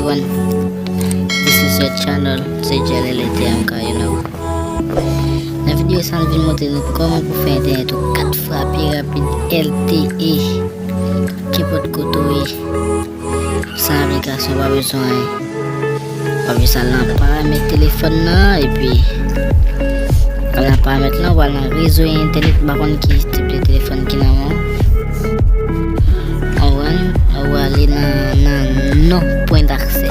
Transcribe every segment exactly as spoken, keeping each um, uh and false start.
One, this is your channel, C J L L A T M K, you know. Nan videyo sa, nou vin montre nou kòman pou fè entènèt ou kat fwa pi rapid L T E. Kenpòt kote w ye. San aplikasyon, pa bezwen. W ap jis al nan paramèt telefòn nan, epi w al nan paramèt lan, w al nan rezo e entènèt, m pa konn ki tip de telefòn ki nan men w. Ou konprann? Ou ale nan, nan non pwen daksè.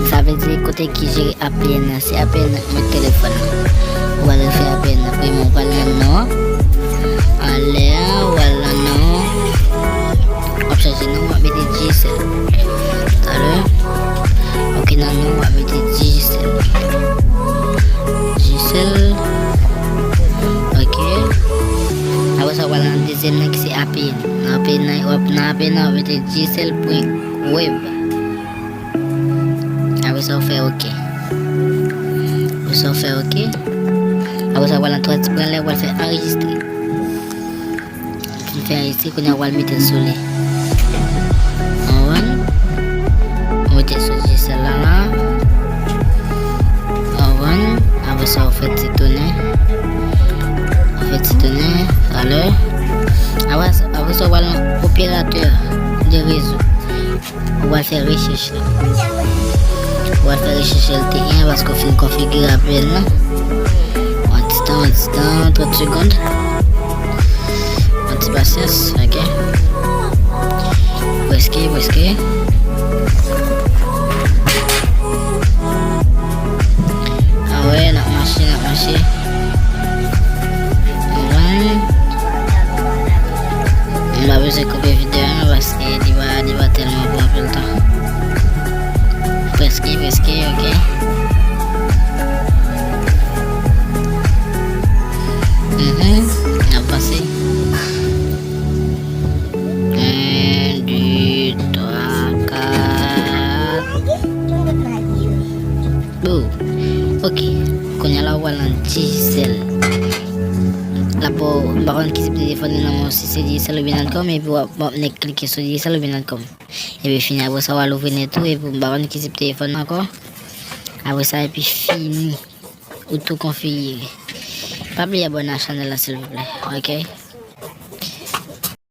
Sa vle di kote ki jere A P N nan, se A P N nan k met telefòn nan. Ou al fè A P N nan, premye w pral nan non an. Anlè a, ou al nan non an. W ap chanje non, w ap mete Digicel. Talè. Ok, nan non, w ap mete Digicel. Digicel. Ok. Apre sa, w al nan dezyèm nan ki se A P N. Nan A P N nan, w ap, nan A P N nan, w ap mete Digicel pwen web. Apre sa, w fè ok. Apre sa, w fè ok. Apre sa, w al nan twa ti pwen anlè, w al fè anrejistre. Fin fè anrejistre, kounye a, w al mete l sou li. Ou konprann? Ou mete sou Digicel la, la. Ou konprann? Apre sa, w fè ti tounen. Ou fè ti tounen, talè. Apre sa, apre sa, w al nan operatè de rezo. Ou al fè rechèch la. Ou al fè rechèch L T E an paske w fin konfigire A P N nan. Yon ti tan, yon ti tan, trant segonn. Yon ti pasyans, ok. Prèske, prèske. Awe, n ap mache, n ap mache. Bon. M pa bezwen koupe videyo a non, paske li pa, li pa tèlman pran anpil tan. Prèske, prèske, ok. Mhm, n ap vanse. Yon, de, twa, kat. Bon, ok. Kounye a la, w al nan Digicel. La pou, m pa konn ki tip telefòn li nan men w, si se Digicel oubyen Nantcom, epi w ap, w ap nèk klike sou Digicel oubyen Nantcom. Epi fini, apre sa, w al ouvri nèt ou, epi m pa konn ki tip telefòn ankò. Apre sa, epi fini. Ou tou konfigire. Pa bliye abòne a chanèl la, silvouplè. Ok?